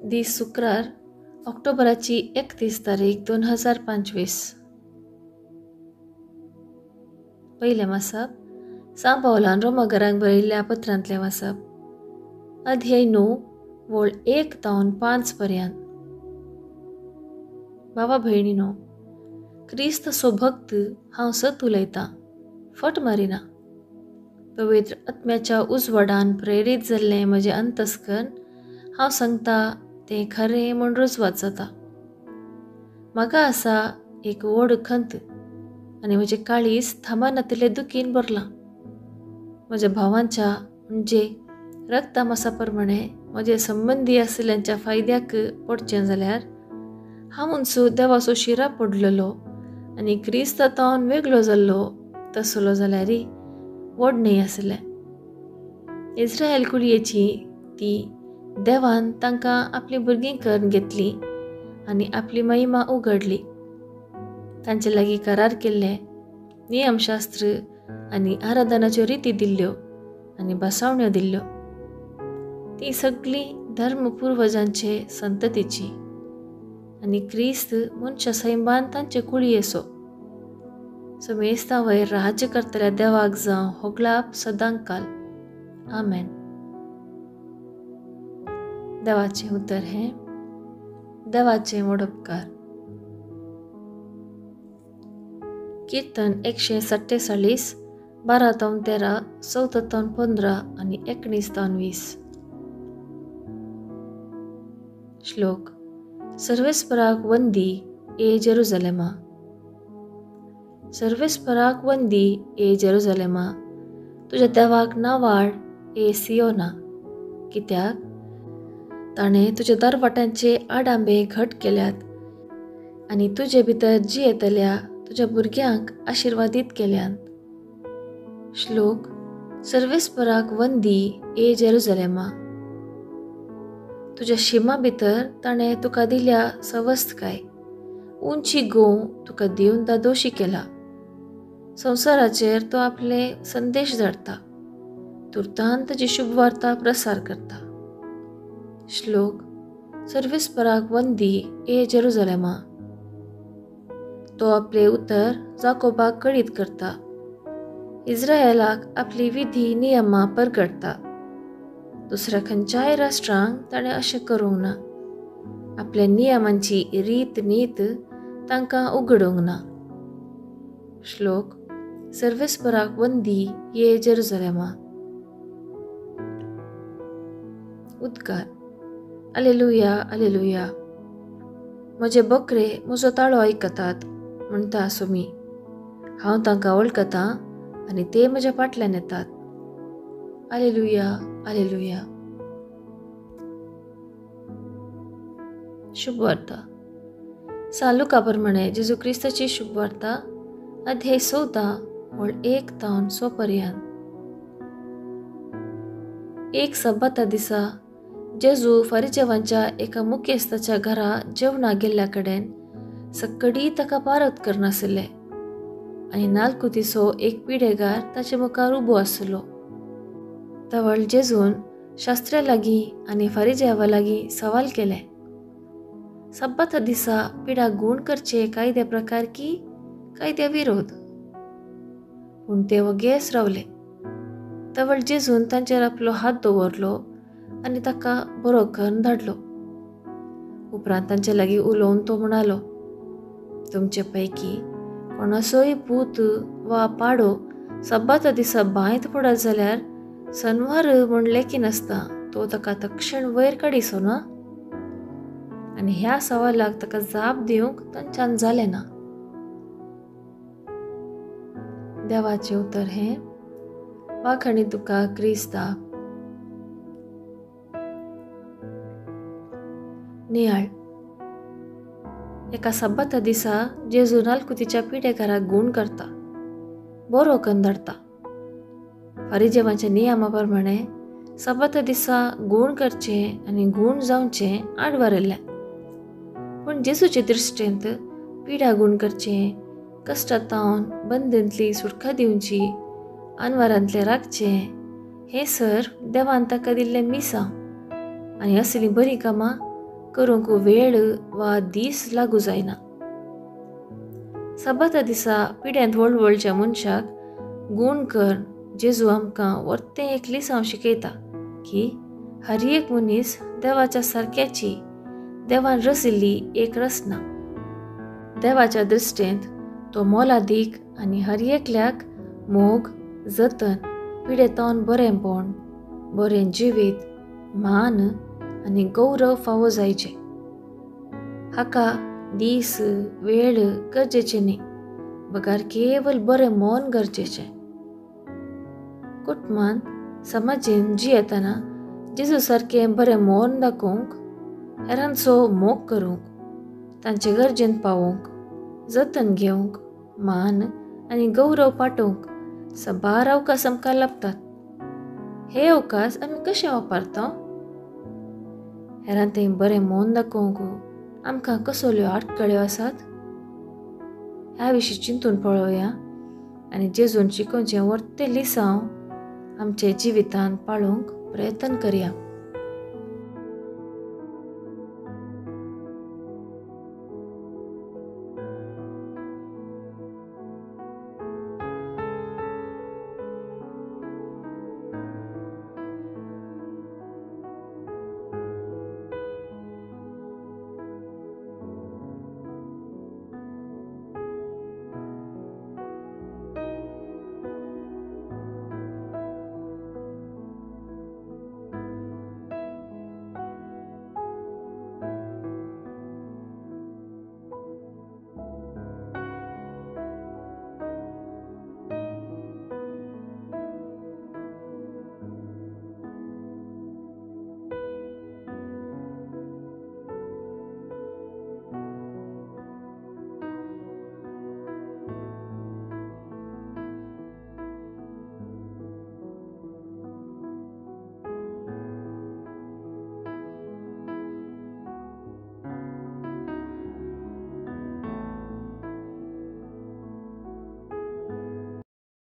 दीस शुक्रार ऑक्टोबराची 31 तारीख 2025. पयलें वाचप सां पावलान रोमागरांक बरयल्ल्या पत्रांतलें वाचप, अध्याय 9 वळ 1 तावन 5 पर्यंत. बाबा भयणीनो, क्रिस्त सो भक्त हांव सत उलयतां, फट मारिना. पवित्र आत्म्याच्या उजवाडान प्रेरीत जाल्लें म्हजें अंतस्करण हांव सांगता तें खरें म्हूण रुजवात जाता. म्हाका आसा एक व्हड खंत आनी म्हजें काळीज थांबनातिल्ले दुखीन भरलां. म्हज्या भावांच्या म्हणजे रक्तामासा प्रमाणे म्हजे संबंदी आशिल्ल्यांच्या फायद्याक पडचें जाल्यार हांव उंचो देवाचो शिरा पडलेलो आनी क्रिस्ता तावन वेगळो जाल्लो तसलो जाल्यारय व्हड न्हय आसलें. इस्रायल कुळयेची ती देवान तांकां आपलीं भुरगीं करून घेतलीं आनी आपली महिमा उगडली. तांचे लागीं करार केल्ले नियमशास्त्र आनी आराधनाच्यो रिती दिल्ल्यो आनी बसावण्यो दिल्ल्यो. ती सगळीं धर्म पुर्वजांचे संततीची आनी क्रिस्त मनशा सैमान तांचे कुळयेचो. समेस्ता वयर राज्य करतल्या देवाक जावं होगळाप सदांकाल. आमेन. देवाचें उतर हें देवाचें मोडपकार. कीर्तन 147, 12 तावन 13, 14 तावन 15 आनी 19 तावन 20. श्लोक. सर्वेस्पराक वंदी ए जेरुजलेमा. सर्वेस्पराक वंदी ए जेरुजलेमा, तुज्या देवाक नावाड ए सियोना. कित्याक ताणें तुज्या दरवाट्यांचे आडांबे घट केल्यात आनी तुजे भितर जियेतल्या तुज्या भुरग्यांक आशिर्वादीत केल्यात. श्लोक. सर्वेस्पराक वंदी ए जेरुजलेमा, तुज्या शिमा भितर ताणें तुका दिल्या सवस्तकाय, उंची गोंव तुका दिवन दादोशी केला. संवसाराचेर तो आपले संदेश धाडटा, तुर्तान ताजी शुभवार्ता प्रसार करता. श्लोक. सर्वेस्पराक वंदी ए जेरुजलेमा, तो आपले उतर जाकोबाक कळीत करता, इस्रायलाक आपली विधी नियमां परगटता. दुसऱ्या खंयच्याय राष्ट्रांक ताणें अशें करूंक ना, आपल्या नियमांची रीत नीत तांकां उगडूंक ना. श्लोक. सर्वेस्पराक वंदी ये जेरुजलेमा. उद्गार. Alleluia alleluia. म्हजे बकरे म्हजो ताळो आयकतात म्हणटा सोमी, हांव तांकां वळखतां आनी ते म्हज्या फाटल्यान येतात. अलेलुया अलेलुया. शुभवार्ता. सां लुका प्रमाणे जेजू क्रिस्ताची शुभवार्ता, अध्याय 14 वळ 1 तावन 6 पर्यंत. एक सब्बाता दिसा जेजू फारिजेवांच्या एका मुखेस्ताच्या घरा जेवणाक गेल्ल्या कडेन सक्कडी ताका पारत करनासले आनी नालकुतीचो एक पिडेगार ताचे मुखार उबो आसलो. तवळ जेजून शास्त्र्या लागीं आनी फारिजेवा लागीं सवाल केलें, सब्बाता दिसा पिडा गूण करचे कायद्या प्रकार की कायद्या विरोध? पूण ते वगेच रावले. तवळ जेजून तांचेर आपलो हात दवरलो आनी ताका बरो करून धाडलो. उपरांत तांचे लागीं उलोवन तो म्हणालो, तुमचे पैकी कोणाचोय पूत वा पाडो सब्बाता दिसा बांयत पडत जाल्यार सनवार म्हूण लेखिनासता तो ताका तक्षण वयर काडिसो ना? आनी ह्या सवालाक ताका जाप दिवंक तांच्यान जालें ना. देवाचें उतर हें वाखाणी तुका क्रिस्ता. नियाळ. एका सब्बाता दिसा जेजू नालकुतीच्या पिडेकाराक गूण करता, बरो करून धाडटा. फारिजेवांच्या नियमा प्रमाणे सब्बाता दिसा गूण करचें आनी गूण जावचें आडवारल्लें. पूण जेजूचे दृश्टेंत पिडा गूण करचें, कश्टांतावन बंदेंतली सुटका दिवची, अनवारांतलें राखचें हें सर देवान ताका दिल्लें मिसांव आनी असलीं बरीं कामां करूंक वेळ वा दीस लागू जायना. सबाता दिसा पिड्यांत वळवळच्या मनशाक गूण कर जेजू आमकां वर्तें एक लिसांव शिकयता की हर एक मनीस देवाच्या सारक्याची देवान रचिल्ली एक रचना. देवाच्या दृश्टेंत तो मोलादीक आनी हर एकल्याक मोग, जतन, पिडेतोन बरेंपण, बरें जिवीत, मान आनी गौरव फावो जायचे. हाका दीस वेळ गरजेचें न्ही, बगार केवल बरें मन गरजेचें. कुटुंबान समाजेन जियेतना जेजू सारकें बरें मन दाखोवंक, हेरांचो मोग करूंक, तांचे गरजेन पावोवंक, जतन घेवंक, मान आनी गौरव पाठोवंक साबार अवकाश आमकां लाभतात. हे अवकाश आमी कशें वापरता? हेरां तें बरें मन दाखोवंक आमकां कसल्यो आडखळ्यो आसात ह्या विशीं चिंतून पळोवया आनी जेजून शिकोवचें वर्तें लिसांव आमच्या जिवितांत पाळूंक प्रयत्न करया.